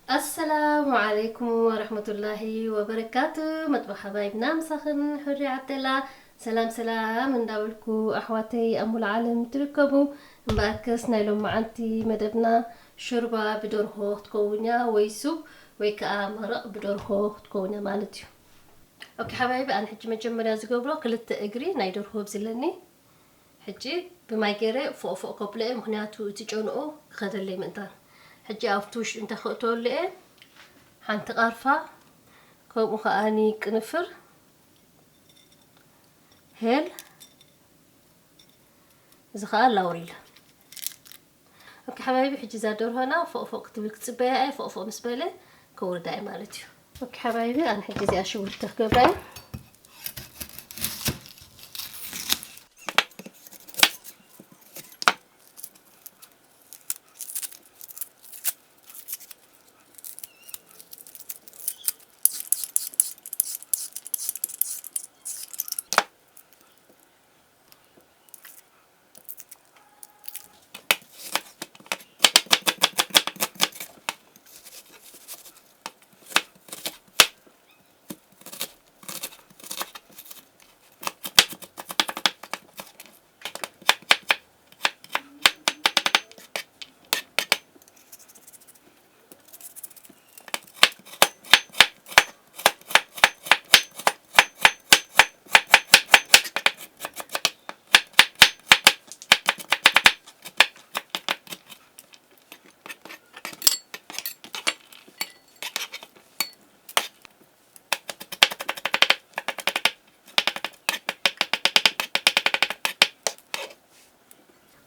ኣሰላሙ ዓለይኩም ወረሕመቱላሂ ወበረካቱ። መጥባ ሓባይብና ምሳኽን ሕሪ ዓብደላ። ሰላም ሰላም እንዳበልኩ፣ ኣሕዋተይ ኣብ ሙሉ ዓለም ትርከቡ፣ እምበኣርከስ ናይ ሎማዓንቲ መደብና ሾርባ ብደርሆ ክትከውንያ ወይ ሱብ ወይ ከዓ መረቕ ብደርሆ ክትከውንያ ማለት እዩ። ኦኬ ሓባይቢ፣ ኣነ ሕጂ መጀመርያ ዝገብሮ ክልተ እግሪ ናይ ደርሆ ኣብዚለኒ። ሕጂ ብማይ ገይረ ፎቕ ፎቕ ከብሎ እየ፣ ምኽንያቱ እቲ ጨንኡ ክኸደለይ ምእንታን። ሕጂ ኣብቲ ውሽጢ እንተ ከእተወሉ እየ፣ ሓንቲ ቃርፋ፣ ከምኡ ከኣኒ ቅንፍር፣ ሄል፣ እዚ ከኣ ላውሪል። ኦኬ ሓባይቢ፣ ሕጂ እዛ ደርሆና ፎቕ ፎቕ ክትብል ክጽበያ እየ። ፎቕ ፎቕ ምስ በለ ከውርዳ እየ ማለት እዩ። ኦኬ ሓባይቢ፣ ኣነ ሕጂ እዚኣ ሽጉርቲ ክገብራ እየ።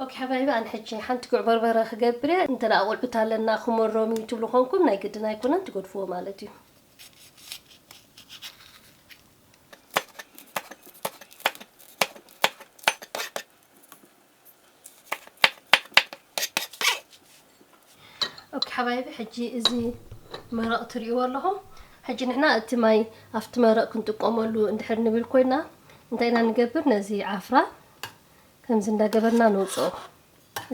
ኦኬ ሓባይቢ፣ ኣነ ሕጂ ሓንቲ ጉዕ በርበረ ክገብር እየ። እንተ ደኣ ቆልዑት ኣለና ክመሮም እዩ ትብሉ ኮንኩም፣ ናይ ግድን ኣይኮነን፣ ትገድፍዎ ማለት እዩ። ኦኬ ሓባይቢ፣ ሕጂ እዚ መረቕ ትርእይዎ ኣለኹም። ሕጂ ንሕና እቲ ማይ ኣብቲ መረቕ ክንጥቀመሉ እንድሕር ንብል ኮይና፣ እንታይ ኢና ንገብር? ነዚ ዓፍራ ከምዚ እንዳገበርና ነውፅኦ።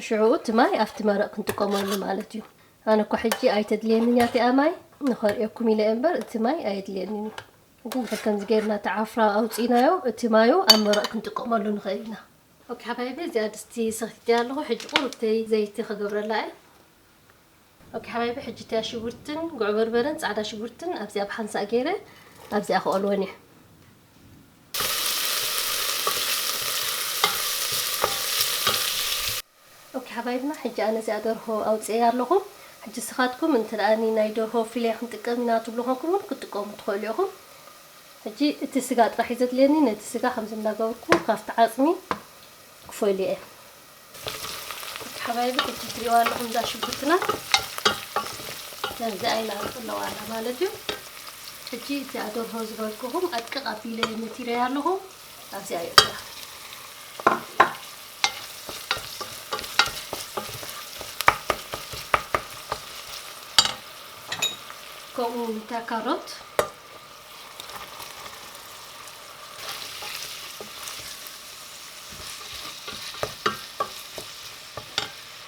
ሽዑ እቲ ማይ ኣብቲ መረቕ ክንጥቀመሉ ማለት እዩ። ኣነ እኮ ሕጂ ኣይተድልየንን እያ እቲኣ ማይ፣ ንኸርእየኩም ኢለ እየ እምበር እቲ ማይ ኣየድልየንን እዩ። ሕጂ እንድሕር ከምዚ ጌርና እቲ ዓፍራ ኣውፂእናዮ፣ እቲ ማዩ ኣብ መረቕ ክንጥቀመሉ ንኽእል ኢና። ኦኬ ሓባይቢ፣ እዚኣ ድስቲ ሰኺተያ ኣለኹ። ሕጂ ቁሩብተይ ዘይቲ ክገብረላ እየ። ኦኬ ሓባይቢ፣ ሕጂ እቲኣ ሽጉርትን ጉዕ በርበረን ፃዕዳ ሽጉርትን ኣብዚኣ ብሓንሳእ ገይረ ኣብዚኣ ክቐልወን እየ። ኦኬ ሓባይብና፣ ሕጂ ኣነ እዚኣ ደርሆ ኣውፅኤያ ኣለኹ። ሕጂ ስኻትኩም እንተ ደኣኒ ናይ ደርሆ ፊሌ ክንጥቀም ኢና ትብሉ ኮንኩም እውን ክትጥቀሙ ትኽእሉ ኢኹም። ሕጂ እቲ ስጋ ጥራሕ እዩ ዘድልየኒ። ነቲ ስጋ ከምዚ እንዳገበርኩ ካብቲ ዓፅሚ ክፈልዮ እየ። ኦኬ ሓባይቢ፣ ሕጂ ትሪእዋ ኣለኹም እዛ ሽጉርትና ከምዚኣ ኢላ ኣለዋ ማለት እዩ። ሕጂ እዚኣ ደርሆ ዝበልኩኹም ኣድቅቕ ኣቢለ ነቲረያ ኣለኹ። ኣብዚኣ እየ እዚኣ። ከምኡ እውን እታ ካሮት።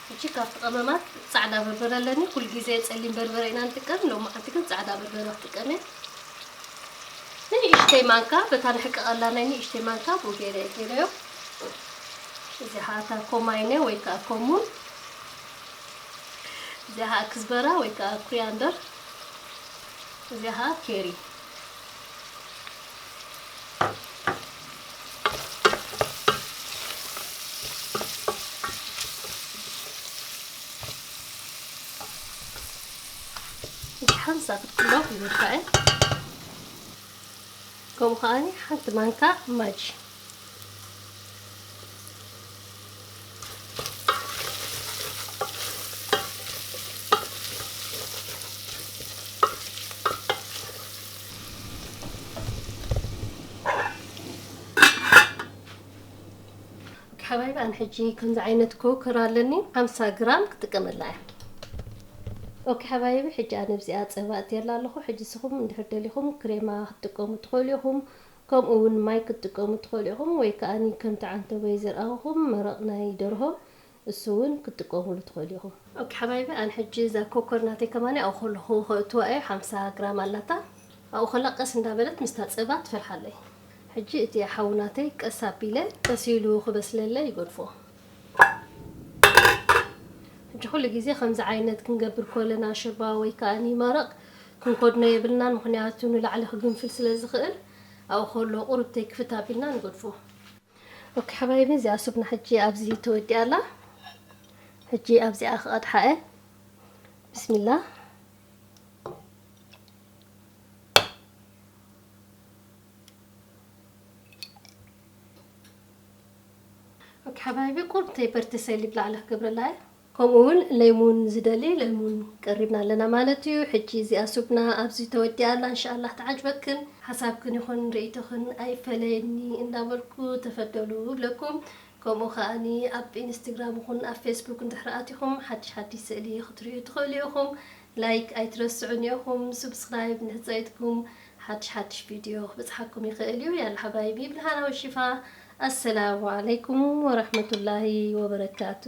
ሕጂ ካብቲ ቀመማት ጻዕዳ በርበረ ኣለኒ። ኩል ግዜ ጸሊም በርበረ ኢና ንጥቀም፣ ሎማዓንቲ ግን ጻዕዳ በርበረ ክጥቀም እየ። ንእሽተይ ማንካ፣ በታ ንሕቀቐላ ናይ ንእሽተይ ማንካ ብኡ ገይረ እየ ገይረዮ። እዚኣ ኸኣ እታ ኮማይነ ወይ ከኣ ኮሙን፣ እዚኣ ኸኣ ክዝበራ ወይ ከኣ ኩሪያንደር፣ እዚኣ ኸኣ ኬሪ። ሓንሳእ ክትቅሎ ይወድካ እየ። ከምኡ ከኣኒ ሓንቲ ማንካ ማጂ። ኦኬ ሓባይቢ፣ ኣነ ሕጂ ከምዚ ዓይነት ኮከር ኣለኒ፣ ሓምሳ ግራም ክጥቀመላ እየ። ኦኬ ሓባይቢ፣ ሕጂ ኣነ ኣብዚኣ ጸባ ኣእትየላ ኣለኹ። ሕጂ ንስኹም እንድሕር ደሊኹም ክሬማ ክትጥቀሙ ትኽእሉ ኢኹም። ከምኡ እውን ማይ ክትጥቀሙ ትኽእሉ ኢኹም፣ ወይ ከኣኒ ከምቲ ዓንተቦይ ዘርኣኹኹም መረቕ ናይ ደርሆ እሱ እውን ክትጥቀሙሉ ትኽእሉ ኢኹም። ኦኬ ሓባይቢ፣ ኣነ ሕጂ እዛ ኮኮር ናተይ ከማን ኣብኡ ከለኹ ከእትዋ እየ። ሓምሳ ግራም ኣላታ። ኣብኡ ከላ ቀስ እንዳበለት ምስታ ጸባ ትፈልሓለይ። ሕጂ እቲ ሓዊ ናተይ ቀስ ኣቢለ ቀስ ኢሉ ክበስለለይ ይገድፎ። ሕጂ ኩሉ ግዜ ከምዚ ዓይነት ክንገብር ከለና ሽባ ወይ ከኣኒ መረቕ ክንኮድኖ የብልናን፣ ምኽንያቱ ንላዕሊ ክግንፍል ስለ ዝኽእል ኣብኡ ከሎ ቁሩብ ተይ ክፍት ኣቢልና ንገድፎ። ኦኬ ሓባይቢ፣ እዚኣ ሱብና ሕጂ ኣብዚ ተወዲኣ ኣላ። ሕጂ ኣብዚኣ ክቐድሓ እየ። ብስሚላ። ኦኬ ሓባይቢ፣ ቁርተይ በርተሰሊ ብላዕሊ ክገብረላ እየ። ከምኡ እውን ለይሙን ዝደሊ ለይሙን ቀሪብና ኣለና ማለት እዩ። ሕጂ እዚኣ ሱብና ኣብዚ ተወዲኣ ኣላ። እንሻኣላህ ተዓጅበክን ሓሳብክን ይኹን ርእይቶኽን ኣይፈለየኒ እንዳበልኩ ተፈደሉ እብለኩም። ከምኡ ከኣኒ ኣብ ኢንስትግራም ይኹን ኣብ ፌስቡክ እንድሕር ኣቲኹም ሓድሽ ሓድሽ ስእሊ ክትርእዩ ትኽእሉ ኢኹም። ላይክ ኣይትረስዑን ኢኹም። ሱብስክራይብ ንህፀይትኩም ሓድሽ ሓድሽ ቪድዮ ክብፅሓኩም ይኽእል እዩ። ያላ ሓባይቢ ብልሃና ወሽፋ። ኣሰላሙ ዓለይኩም ወረሕመቱላሂ ወበረካቱ።